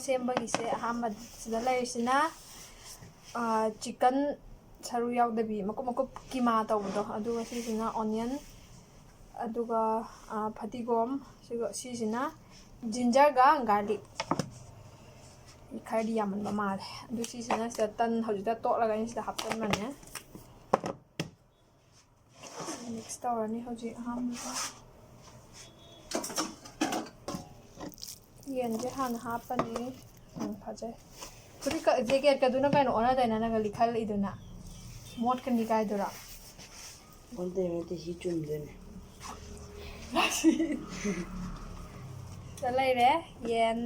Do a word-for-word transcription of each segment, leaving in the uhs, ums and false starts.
ꯁꯦꯝꯕꯒꯤꯁꯦ ꯑꯍꯥꯟꯕ ꯁꯤꯗ ꯂꯩꯔꯤꯁꯤꯅ, ꯑ, chicken ꯁꯔꯨ ꯌꯥꯎꯗꯕꯤ ꯃꯀꯨꯞ ꯃꯀꯨꯞ ꯀꯤꯃꯥ ꯇꯧꯕꯗꯣ, ꯑꯗꯨꯒ ꯁꯤꯁꯤꯅ onion, ꯑꯗꯨꯒ, ꯑ, ꯐꯗꯤꯒꯣꯝ, ꯁꯤꯒ, ꯁꯤꯁꯤꯅ ginger ꯒ garlic꯫ ꯈꯔꯗꯤ ꯌꯥꯝꯃꯟꯕ ꯃꯥꯜꯂꯦ꯫ ꯑꯗꯨ ꯁꯤꯁꯤꯅ ꯁꯤꯗ ꯇꯟ ꯍꯧꯖꯤꯛꯇ ꯇꯣꯠꯂꯒ ꯑꯩꯅ ꯁꯤꯗ ꯍꯥꯞꯆꯟꯕꯅꯦ꯫ Mix ꯇꯧꯔꯅꯤ ꯍꯧꯖꯤꯛ ꯑꯍꯥꯟꯕꯗ꯫ ꯌꯦꯟꯁꯦ ꯍꯥꯟꯅ ꯍꯥꯞꯄꯅꯤ꯫ ꯎꯝ, ꯐꯖꯩ꯫ ꯐꯨꯔꯤꯠꯀ, jacket ꯀꯗꯨꯅ ꯀꯩꯅꯣ ꯑꯣꯟꯅ ꯇꯩꯅꯅꯒ ꯂꯤꯈꯠꯂꯤꯗꯨꯅ? ꯃꯣꯠꯀꯅꯤ ꯀꯥꯏꯗꯨꯔꯥ? ꯑꯣꯟꯅ ꯇꯩꯅ ꯅꯠꯇꯦ, ꯁꯤ ꯆꯨꯝꯗꯣꯏꯅꯦ꯫ ꯁꯤꯗ ꯂꯩꯔꯦ ꯌꯦꯟ,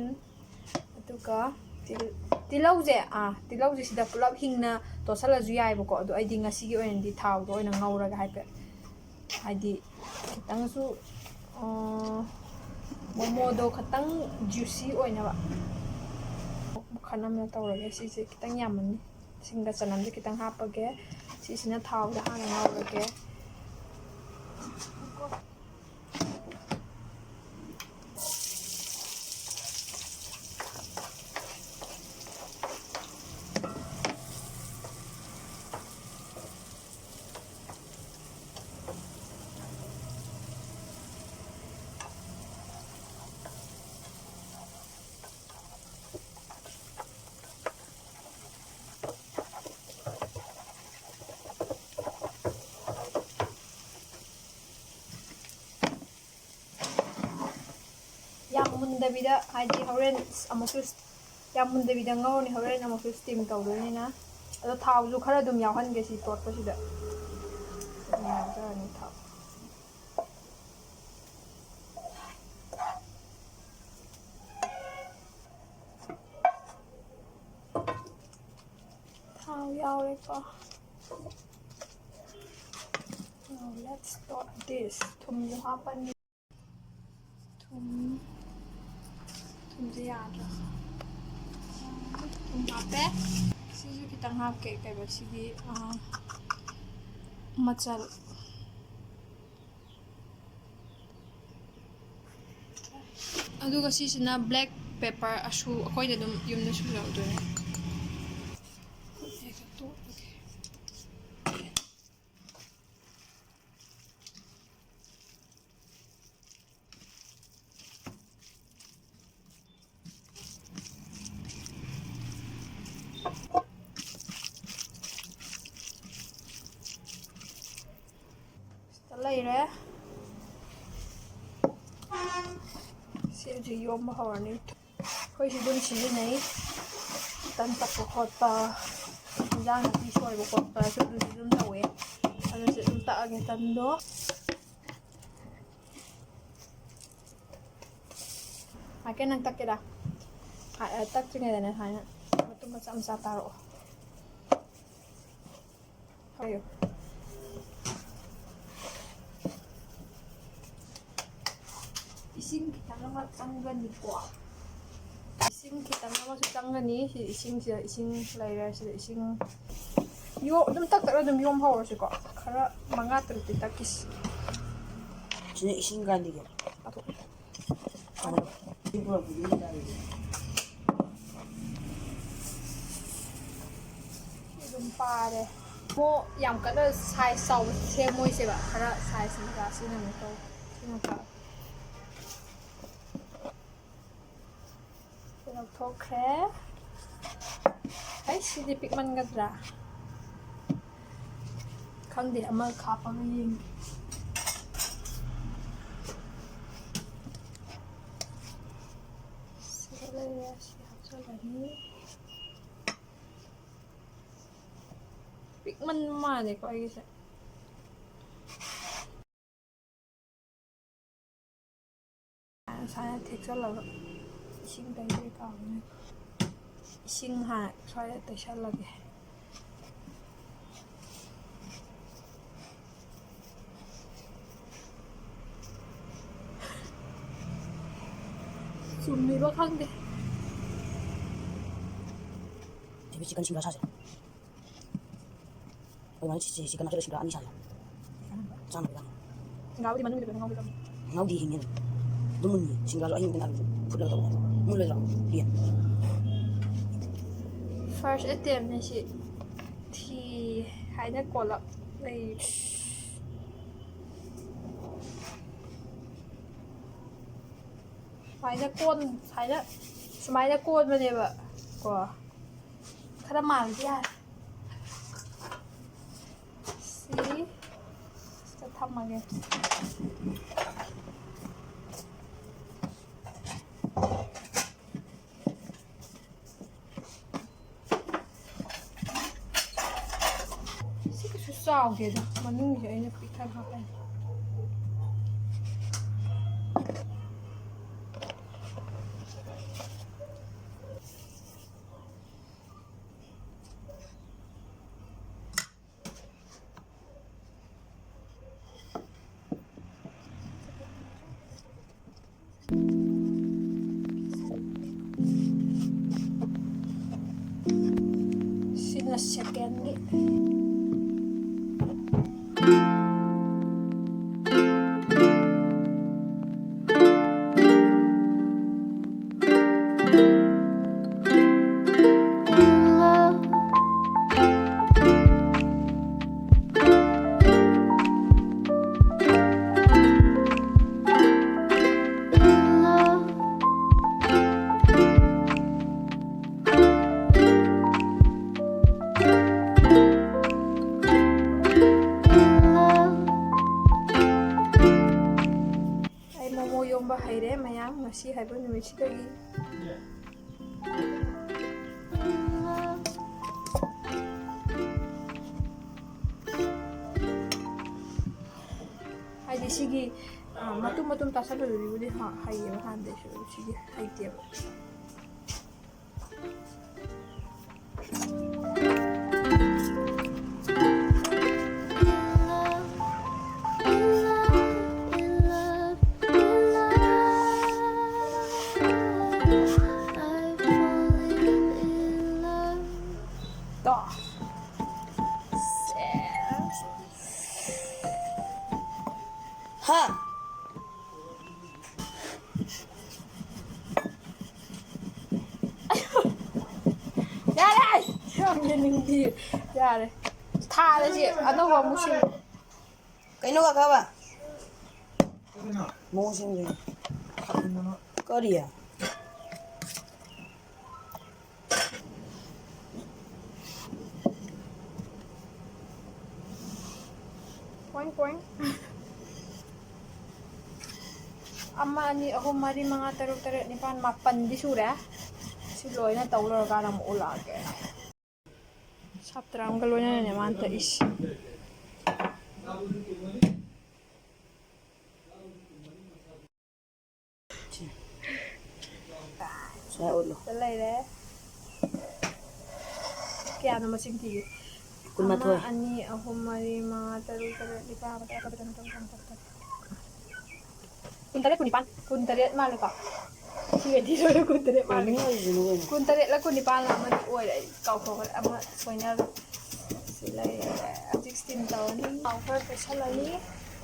ꯑꯗꯨꯒ ꯇꯤꯜ-, ꯇꯤꯜꯍꯧꯁꯦ, ꯑꯥ, ꯇꯤꯜꯍꯧꯁꯦ ꯁꯤꯗ ꯄꯨꯂꯞ ꯍꯤꯡꯅ ꯇꯣꯠꯁꯜꯂꯁꯨ ꯌꯥꯏꯕꯀꯣ, ꯑꯗꯣ ꯑꯩꯗꯤ ꯉꯁꯤꯒꯤ ꯑꯣꯏꯅꯗꯤ ꯊꯥꯎꯗ ꯑꯣꯏꯅ ꯉꯧꯔꯒ ꯍꯥꯏꯐꯦꯠ, ꯍꯥꯏꯗꯤ ꯈꯤꯇꯪꯁꯨ, ꯑꯥ, ꯃꯣꯃꯣꯗꯣ ꯈꯤꯇꯪ juicy ꯑꯣꯏꯅꯕ ꯃꯈꯜ ꯑꯃ ꯇꯧꯔꯒꯦ꯫ ꯁꯤꯁꯦ ꯈꯤꯇꯪ ꯌꯥꯝꯃꯅꯤ꯫ ꯁꯤꯡꯒ ꯆꯅꯝꯁꯦ ꯈꯤꯇꯪ ꯍꯥꯞꯄꯒꯦ꯫ ꯁꯤꯁꯤꯅ ꯊꯥꯎꯗ ꯍꯥꯟꯅ ꯉꯧꯔꯒꯦ꯫ ꯌꯥꯝ ꯃꯨꯟꯗꯕꯤꯗ, ꯍꯥꯏꯗꯤ ꯍꯣꯔꯦꯟ ꯑꯃꯨꯛꯁꯨ ꯌꯥꯝ ꯃꯨꯟꯗꯕꯤꯗ ꯉꯧꯔꯅꯤ, ꯍꯣꯔꯦꯟ ꯑꯃꯨꯛꯁꯨ steam ꯇꯧꯗꯣꯏꯅꯤꯅ꯫ ꯑꯗꯣ ꯊꯥꯎꯁꯨ ꯈꯔ ꯑꯗꯨꯝ ꯌꯥꯎꯍꯟꯒꯦ ꯁꯤ ꯇꯣꯠꯄꯁꯤꯗ꯫ ꯑꯗꯨꯝ ꯌꯥꯎꯖꯔꯅꯤ ꯊꯥꯎ꯫ ꯊꯥꯎ ꯌꯥꯎꯔꯦꯀꯣ꯫ Now let's start this. ꯊꯨꯝꯁꯨ ꯍꯥꯞꯄꯅꯤ꯫ ꯊꯨꯝ, ꯊꯨꯝꯁꯦ ꯌꯥꯗ꯭ꯔꯥ? ꯊꯨꯝ ꯍꯥꯞꯄꯦ꯫ ꯁꯤꯁꯨ ꯈꯤꯇꯪ ꯍꯥꯞꯀꯦ꯫ ꯀꯩꯕ ꯁꯤꯒꯤ, ꯑꯥ, ꯃꯆꯜ꯫ ꯑꯗꯨꯒ ꯁꯤꯁꯤꯅ black ꯄꯦꯄꯔ ꯑꯁꯨ ꯑꯩꯈꯣꯏꯅ ꯑꯗꯨꯝ ꯌꯨꯝꯗ ꯁꯨꯖꯍꯧꯗꯣꯏꯅꯦ꯫ ꯁꯤꯗ ꯂꯩꯔꯦ꯫ ꯁꯤ ꯍꯧꯖꯤꯛ ꯌꯣꯝꯕ ꯍꯧꯔꯅꯤ꯫ ꯑꯩꯈꯣꯏꯁꯨ ꯑꯗꯨꯝ ꯁꯤꯖꯤꯟꯅꯩ꯫ ꯇꯟ ꯇꯛꯄ ꯈꯣꯠꯄ, ꯏꯟꯖꯥꯡ ꯅꯥꯄꯤ ꯁꯣꯏꯕ ꯈꯣꯠꯄꯁꯨ ꯑꯗꯨꯁꯨ ꯑꯗꯨꯝ ꯇꯧꯋꯦ꯫ ꯑꯗꯨꯁꯨ ꯑꯗꯨꯝ ꯇꯛꯑꯒꯦ ꯇꯟꯗꯣ꯫ ꯉꯥꯏꯈꯣ, ꯅꯪ ꯇꯛꯀꯦꯔꯥ? ꯍꯥ, ꯑ, ꯇꯛꯇ꯭ꯔꯤꯉꯩꯗꯅꯦ ꯁꯨꯃꯥꯏꯅ ꯃꯇꯨꯝ ꯃꯆꯥ ꯃꯆꯥ ꯇꯥꯔꯛꯑꯣ꯫ ꯍꯥꯏꯌꯨ꯫ ꯏꯁꯤꯡ ꯈꯤꯇꯪ ꯑꯃ ꯆꯪꯒꯅꯤꯀꯣ꯫ ꯏꯁꯤꯡ ꯈꯤꯇꯪ ꯑꯃꯁꯨ ꯆꯪꯒꯅꯤ꯫ ꯁꯤ ꯏꯁꯤꯡꯁꯤꯗ, ꯏꯁꯤꯡ ꯂꯩꯔꯦ꯫ ꯁꯤꯗ ꯏꯁꯤꯡ ꯌꯣ-, ꯑꯗꯨꯝ ꯇꯛ ꯇꯛꯅ ꯑꯗꯨꯝ ꯌꯣꯝ ꯍꯧꯔꯁꯤꯀꯣ꯫ ꯈꯔ ꯃꯉꯥ ꯇꯔꯨꯛꯇꯤ ꯇꯛꯈꯤꯁꯤ꯫ ꯁꯤꯅ ꯏꯁꯤꯡ ꯀꯥꯟꯗꯤꯒꯦ꯫ ꯄꯥꯊꯣꯛ꯫ ꯑꯗꯨꯝ ꯄꯥꯔꯦ꯫ ꯃꯣ ꯌꯥꯝ ꯀꯟꯅ ꯁꯥꯏꯖ ꯆꯥꯎꯕ ꯁꯦꯝꯃꯣꯏꯁꯦꯕ, ꯈꯔ ꯁꯥꯏꯖ ꯃꯆꯥ ꯁꯤꯅ ꯑꯃꯨꯛ ꯇꯧ-, ꯁꯤꯅ ꯐꯔꯦ꯫ ꯁꯤ ꯂꯧꯊꯣꯛꯈ꯭ꯔꯦ꯫ ꯑꯩ ꯁꯤꯗꯤ ꯄꯤꯛꯃꯟꯒꯗ꯭ꯔꯥ? ꯈꯪꯗꯦ, ꯑꯃ ꯍꯥꯞꯄꯒ ꯌꯦꯡꯒꯦ꯫ ꯁꯤꯗ ꯂꯩꯔꯦ, ꯁꯤ ꯍꯥꯞꯆꯜꯂꯅꯤ꯫ ꯄꯤꯛꯃꯟꯕ ꯃꯥꯜꯂꯦꯀꯣ ꯑꯩꯒꯤꯁꯦ꯫ ꯁꯨꯃꯥꯏꯅ ꯊꯦꯛꯆꯜꯂꯒ ꯏꯁꯤꯡ ꯇꯩꯕꯩ ꯀꯥꯎꯅꯤ꯫ ꯏꯁꯤꯡ ꯍꯥꯟꯅ ꯁ꯭ꯋꯥꯏꯗ ꯇꯩꯁꯜꯂꯒꯦ꯫ ꯆꯨꯝꯃꯤꯕ ꯈꯪꯗꯦ꯫ ꯁꯤꯕꯨ ꯆꯤꯛꯀꯟ ꯁꯤꯡꯒ꯭ꯔꯥ ꯁꯥꯁꯦ꯫ ꯑꯗꯨꯃꯥꯏꯅ ꯆꯤꯛꯁꯦ, ꯆꯤꯛꯀꯟ ꯍꯥꯞꯆꯤꯜꯂ ꯁꯤꯡꯒ꯭ꯔꯥ ꯑꯅꯤ ꯁꯥꯁꯦ꯫ ꯆꯥꯝꯃ ꯄꯤꯕ꯫ ꯁꯤꯡꯒ꯭ꯔꯥꯕꯨꯗꯤ ꯃꯅꯨꯡꯒꯤꯗ ꯐꯖꯅ ꯉꯧꯒꯗꯕꯅꯤ꯫ ꯉꯧꯗꯤ ꯍꯤꯡꯉꯦ ꯑꯗꯨꯝ꯫ ꯑꯗꯨꯝ ꯃꯨꯟꯅꯤ꯫ ꯁꯤꯡꯒ꯭ꯔꯥꯁꯨ ꯑꯍꯤꯡꯕꯗ ꯉꯥꯏꯔꯤ꯫ ꯐꯨꯠꯂꯒ ꯇꯧꯕꯅꯦ꯫ ꯐꯥꯔꯁ ꯑꯦꯇꯦꯝꯅꯦ ꯁꯤ꯫ ꯊꯤ ꯍꯥꯏꯅ ꯀꯣꯜꯂꯛ ꯂꯩ꯫ ꯁꯨꯃꯥꯏꯅ ꯀꯣꯟ-, ꯁꯨꯃꯥꯏꯅ, ꯁꯨꯃꯥꯏꯅ ꯀꯣꯟꯕꯅꯦꯕ ꯀꯣ꯫ ꯈꯔ ꯃꯥꯜꯂꯗꯤ ꯌꯥꯔꯦ꯫ ꯁꯤ ꯁꯤꯗ ꯊꯝꯃꯒꯦ꯫ ꯁꯤ ꯀꯩꯁꯨ ꯆꯥꯎꯗꯦꯗ, ꯃꯅꯨꯡꯁꯦ ꯑꯩꯅ ꯄꯤꯛꯊꯟ ꯍꯥꯞꯄꯅꯤ꯫ ꯁꯤꯅ ꯁꯦꯀꯦꯟꯒꯤ꯫ ꯑꯩ ꯃꯣꯃꯣ ꯌꯣꯝꯕ ꯍꯩꯔꯦ ꯃꯌꯥꯝ, ꯉꯁꯤ ꯍꯥꯏꯕ ꯅꯨꯃꯤꯠꯁꯤꯗꯒꯤ꯫ ꯍꯥꯏꯗꯤ ꯁꯤꯒꯤ, ꯑ, ꯃꯇꯨꯝ ꯃꯇꯨꯝ ꯇꯥꯁꯜꯂꯨꯗꯨꯒꯤꯕꯨꯗꯤ ꯍ-, ꯍꯩꯌꯦꯕ ꯍꯥꯟꯅꯗꯩꯁꯨ, ꯑꯗꯨ ꯁꯤꯗꯤ ꯍꯩꯇꯦꯕ꯫ ꯇꯣ꯫ ꯁꯦꯁ꯫ ꯍꯥ꯫ ꯌꯥꯔꯦ꯫ ꯊꯥꯔꯁꯤ, ꯑꯅꯧꯕ ꯑꯃꯨꯛ ꯁꯤꯜꯂꯨ꯫ ꯀꯩꯅꯣ ꯀꯥꯀꯥꯕ? ꯃꯑꯣꯡ ꯁꯤꯟꯗꯣꯏꯅꯤ꯫ ꯀꯔꯤ? Point, point. ꯑꯃ, ꯑꯅꯤ, ꯑꯍꯨꯝ, ꯃꯔꯤ, ꯃꯉꯥ, ꯇꯔꯨꯛ, ꯇꯔꯦꯠ, ꯅꯤꯄꯥꯜ, ꯃꯥꯄꯜꯗꯤ ꯁꯨꯔꯦ꯫ ꯁꯤ ꯂꯣꯏꯅ ꯇꯧ ꯂꯣꯏꯔꯀꯥꯟꯗ ꯑꯃꯨꯛ ꯎꯠꯂꯛꯑꯒꯦ꯫ ꯁꯥꯇ꯭ꯔ ꯑꯃꯒ ꯂꯣꯏꯅꯅꯅꯦ ꯃꯥꯅ ꯇꯛꯏꯁꯦ꯫ ꯁ꯭ꯋꯥꯏ ꯎꯠꯂꯣ꯫ ꯂꯩꯔꯦ꯫ ꯀꯌꯥꯅꯣ ꯃꯁꯤꯡ ꯊꯤꯒꯦ? ꯀꯨꯟꯃꯥꯊꯣꯏ꯫ ꯑꯃ, ꯑꯅꯤ, ꯑꯍꯨꯝ, ꯃꯔꯤ, ꯃꯉꯥ, ꯇꯔꯨꯛ, ꯇꯔꯦꯠ, ꯅꯤꯄꯥꯜ, ꯃꯥꯄꯜ, ꯇꯔꯥ, ꯇꯔꯥꯃꯥꯊꯣꯏ, ꯇꯔꯥꯅꯤꯊꯣꯏ, ꯀꯨꯟ꯫ ꯀꯨꯟꯇꯔꯦꯠ, ꯀꯨꯟꯅꯤꯄꯥꯟ꯫ ꯀꯨꯟꯇꯔꯦꯠ ꯃꯥꯜꯂꯦꯀꯣ? ꯁꯤꯒꯗꯤ ꯂꯣꯏꯔꯦ, ꯀꯨꯟꯇꯔꯦꯠ ꯃꯥꯜꯂꯦ꯫ ꯀꯩꯅꯣ ꯍꯥꯏꯁꯤꯕꯣ, ꯀꯩꯅꯣ? ꯀꯨꯟꯇꯔꯦꯠꯂ ꯀꯨꯟꯅꯤꯄꯥꯜꯂ ꯑꯃꯗꯤ ꯑꯣꯏꯔꯦ, ꯑꯩ ꯀꯥꯎꯊꯣꯛꯈ꯭ꯔꯦ꯫ ꯑꯃ ꯁꯣꯏꯅꯔꯦ꯫ ꯁꯤ ꯂꯩꯔꯦ꯫ ꯍꯧꯖꯤꯛ steam ꯇꯧꯔꯅꯤ꯫ ꯊꯥꯎ ꯈꯔ ꯇꯩꯁꯜꯂꯅꯤ꯫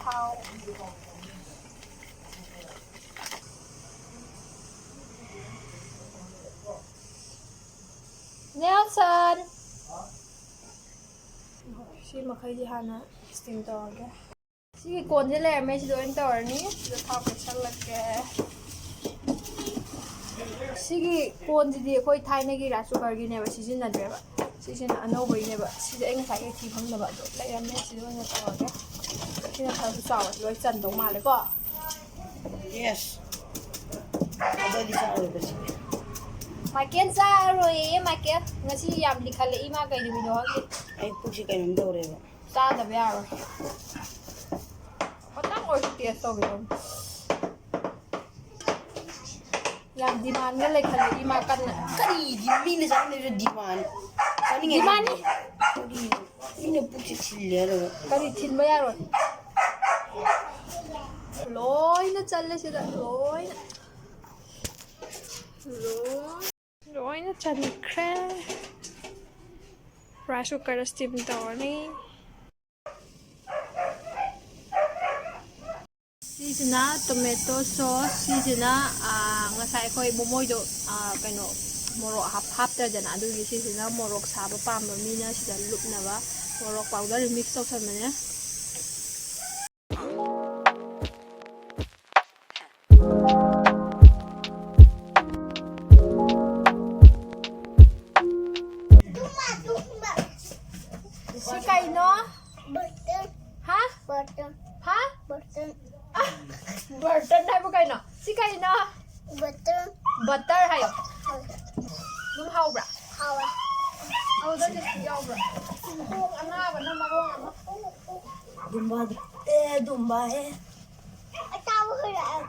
ꯊꯥꯎ꯫ ꯅꯦꯜꯁꯟ! ꯁꯤ ꯃꯈꯩꯗꯤ ꯍꯥꯟꯅ steam ꯇꯧꯔꯒꯦ꯫ ꯁꯤꯒꯤ ꯀꯣꯟꯁꯦ ꯂꯩꯔꯝꯃꯦ, ꯁꯤꯗ ꯑꯣꯏꯅ ꯇꯧꯔꯅꯤ꯫ ꯁꯤꯗ ꯊꯥꯎ ꯇꯩꯁꯜꯂꯛꯀꯦ꯫ ꯁꯤꯒꯤ ꯀꯣꯟꯁꯤꯗꯤ ꯑꯩꯈꯣꯏ ꯊꯥꯏꯅꯒꯤ rice cookerꯒꯤꯅꯦꯕ, ꯁꯤꯖꯤꯟꯅꯗ꯭ꯔꯦꯕ꯫ ꯁꯤꯁꯤꯅ ꯑꯅꯧꯕꯒꯤꯅꯦꯕ꯫ ꯁꯤꯗꯤ ꯑꯩ ꯉꯁꯥꯏ ꯊꯤ ꯈꯪꯗꯕ, ꯑꯗꯣ ꯂꯩꯔꯝꯃꯦ, ꯁꯤꯗ ꯑꯣꯏꯅ ꯇꯧꯔꯒꯦ꯫ ꯁꯤꯅ ꯈꯔꯁꯨ ꯆꯥꯎꯕ, ꯂꯣꯏ ꯆꯟꯗꯧ ꯃꯥꯜꯂꯦꯀꯣ꯫ Yes꯫ ꯑꯗꯨꯗꯤ ꯆꯥꯔꯣꯏꯕ ꯁꯤꯗꯤ꯫ Michael ꯆꯥꯔꯣꯏꯌꯦ, Michael. ꯉꯁꯤ ꯌꯥꯝ ꯂꯤꯈꯠꯂꯛꯏ, ꯃꯥ ꯀꯩ ꯅꯨꯃꯤꯠꯅꯣ ꯈꯪꯗꯦ꯫ ꯑꯩ ꯄꯨꯛꯁꯤ ꯀꯩꯅꯣꯝ ꯇꯧꯔꯦꯕ꯫ ꯆꯥꯗꯕ ꯌꯥꯔꯣꯏ꯫ ꯈꯇꯪ ꯑꯣꯏꯔꯁꯨ taste ꯇꯧꯒꯦ ꯇꯧꯅꯤ꯫ ꯌꯥꯝ demandꯒ ꯂꯩꯈꯠꯂꯛꯏ ꯃꯥ ꯀꯟꯅ꯫ ꯀꯔꯤꯒꯤ ꯃꯤꯅ ꯆꯥꯅꯤꯡꯗ꯭ꯔꯁꯨ demand? ꯆꯥꯅꯤꯡꯉꯦ꯫ Demandꯅꯤ꯫ ꯀꯔꯤ? ꯃꯤꯅ ꯄꯨꯛꯁꯤ ꯊꯤꯜꯂꯦ ꯍꯥꯏꯔꯒ꯫ ꯀꯔꯤ ꯊꯤꯟꯕ ꯌꯥꯔꯣꯏ? ꯂꯣꯏꯅ ꯆꯜꯂꯦ ꯁꯤꯗ, ꯂꯣꯏꯅ꯫ ꯂꯣꯏ-, ꯂꯣꯏꯅ ꯆꯟꯈ꯭ꯔꯦ꯫ Rice cookerꯗ steam ꯇꯧꯔꯅꯤ꯫ ꯁꯤꯁꯤꯅ tomato sauce, ꯁꯤꯁꯤꯅ, ꯑꯥ, ꯉꯁꯥꯏ ꯑꯩꯈꯣꯏ ꯃꯣꯃꯣꯏꯗꯣ, ꯑꯥ, ꯀꯩꯅꯣ, ꯃꯣꯔꯣꯛ ꯍꯥꯞ-, ꯍꯥꯞꯇ꯭ꯔꯦꯗꯅ, ꯑꯗꯨꯒꯤ ꯁꯤꯁꯤꯅ ꯃꯣꯔꯣꯛ ꯁꯥꯕ ꯄꯥꯝꯕ ꯃꯤꯅ ꯁꯤꯗ ꯂꯨꯞꯅꯕ ꯃꯣꯔꯣꯛ powder mix ꯇꯧꯁꯟꯕꯅꯦ꯫ ꯁꯤ ꯀꯩꯅꯣ? ꯕꯇꯔ꯫ ꯍꯥ? ꯕꯇꯔ꯫ ꯍꯥ? ꯕꯇꯔ꯫ ꯕꯇꯔ ꯍꯥꯏꯕꯨ ꯀꯩꯅꯣ? ꯁꯤ ꯀꯩꯅꯣ? ꯕꯇꯔ꯫ ꯕꯇꯔ ꯍꯥꯏꯌꯣ꯫ ꯑꯗꯨꯝ ꯍꯥꯎꯕ꯭ꯔꯥ? ꯍꯥꯎꯋꯦ꯫ ꯑꯗꯨꯗ ꯂꯤꯞꯁꯇꯤꯛ ꯌꯥꯎꯕ꯭ꯔꯥ? ꯈꯣꯡ ꯑꯅꯥꯕꯅ ꯃꯔꯣꯜ ꯑꯃ꯫ ꯗꯨꯝꯕꯥꯗ꯫ ꯑꯦ, ꯗꯨꯝꯕꯥ, ꯑꯦ꯫ ꯑꯆꯥꯄꯣꯠ ꯍꯨꯔꯛꯑꯦ꯫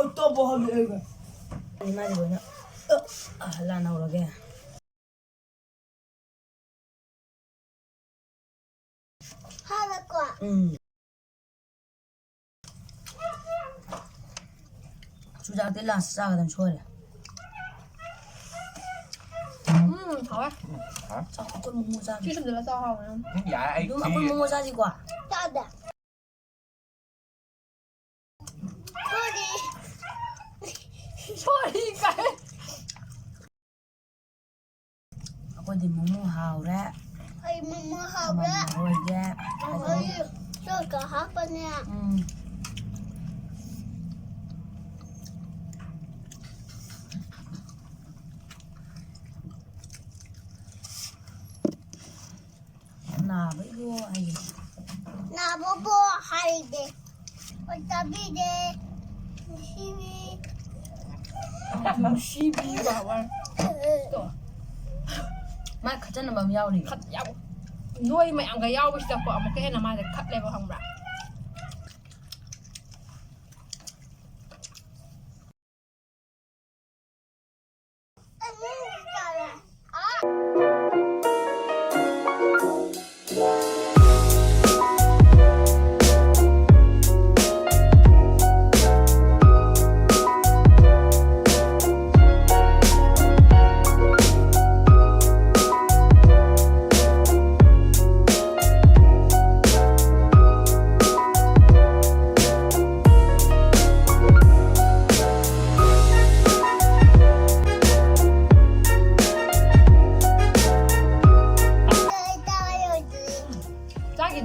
ꯑꯆꯥꯄꯣꯠ ꯍꯨꯔꯛꯑꯦ꯫ ꯏꯃꯥꯗꯤ ꯂꯣꯏꯅ, ꯑ, ꯑ, ꯂꯥꯟꯅꯧꯔꯒꯦ꯫ ꯍꯥꯎꯋꯦꯀꯣ? ꯎꯝ꯫ ꯆꯨꯖꯥꯛꯇꯤ ꯂꯥꯁ ꯆꯥꯒꯗꯕꯅꯤ ꯁꯣꯏꯔꯦ꯫ ꯎꯝ, ꯍꯥꯎꯋꯦ꯫ ꯍꯥ? ꯆꯥꯎ, ꯑꯩꯈꯣꯏ ꯃꯣꯃꯣ ꯆꯥꯒꯦ꯫ ꯁꯤ ꯁꯨꯝꯗꯂ ꯆꯥꯎ ꯍꯥꯎꯋꯦ꯫ ꯎꯝ, ꯌꯥꯔꯦ, ꯑꯩ ꯑꯗꯨꯝ ꯑꯩꯈꯣꯏ ꯊꯤ- ꯃꯣꯃꯣ ꯆꯥꯁꯤꯀꯣ? ꯆꯥꯗꯦ꯫ ꯁꯣꯔꯤ꯫ ꯁꯣꯔꯤ ꯀꯥꯏ꯫ ꯑꯩꯈꯣꯏꯗꯤ ꯃꯣꯃꯣ ꯍꯥꯎꯔꯦ꯫ ꯑꯩ ꯃꯣꯃꯣ ꯍꯥꯎꯔꯦ꯫ ꯃꯣꯃꯣ ꯍꯣꯏꯒꯤ ꯑꯩ ꯁꯣꯁꯀ ꯍꯥꯞꯄꯅꯦ꯫ ꯎꯝ꯫ ꯅꯥꯕꯩꯕꯨ ꯍꯥꯏꯌꯦ꯫ ꯅꯥꯕꯕꯨ ꯍꯥꯏꯗꯦ꯫ ꯍꯣꯏ, ꯇꯥꯕꯤꯗꯦ꯫ ꯅꯨꯡꯁꯤꯕꯤ꯫ ꯅꯨꯡꯁꯤꯕꯤ ꯕꯥꯕꯥ꯫ ꯇꯣ꯫ ꯃꯥ ꯈꯠꯆꯟꯅꯕ ꯑꯃ ꯌꯥꯎꯔꯤ꯫ ꯈꯠ-, ꯌꯥꯎ-, ꯅꯣꯏ ꯃꯌꯥꯝꯒ ꯌꯥꯎꯕꯁꯤꯗꯀꯣ ꯑꯃꯨꯛꯀ ꯍꯦꯟꯅ ꯃꯥꯁꯦ ꯈꯠꯂꯦꯕ, ꯈꯪꯕ꯭ꯔꯥ?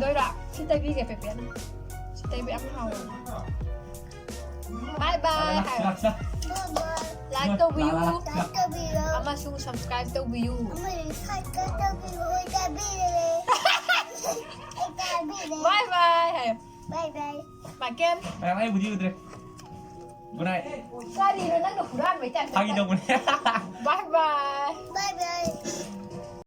ꯂꯣꯏꯔꯣ? ꯁꯤ ꯇꯩꯕꯤꯒꯦ, ꯄꯦꯄꯦꯅ꯫ ꯁꯤ ꯇꯩꯕ ꯌꯥꯝ ꯍꯥꯎꯋꯦ꯫ Bye bye ꯍꯥꯏꯔꯣ꯫ ꯂꯥꯛ, ꯂꯥꯛ, ꯂꯥꯛ꯫ Like ꯇꯧꯕꯤꯌꯨ꯫ ꯂꯥꯛ, ꯂꯥꯛ꯫ ꯑꯃꯁꯨꯡ subscribe ꯇꯧꯕꯤꯌꯨ꯫ ꯑꯃꯁꯨꯡ subscribe ꯇꯧꯕꯤꯌꯨ꯫ ꯑꯩ ꯇꯥꯕꯤꯔꯦ꯫ ꯑꯩ ꯇꯥꯕꯤꯔꯦ꯫ Bye bye ꯍꯥꯏꯌꯣ꯫ Bye bye꯫ ꯃꯥꯏꯀꯦꯜ꯫ ꯃꯌꯥꯝ ꯑꯩꯕꯨꯗꯤ ꯎꯗ꯭ꯔꯦ꯫ Good night꯫ ꯀꯔꯤꯅꯣ ꯅꯪꯅ ꯍꯨꯔꯥꯟꯕꯩ type ꯇ? ꯐꯥꯒꯤ ꯇꯧꯕꯅꯦ꯫ Bye bye꯫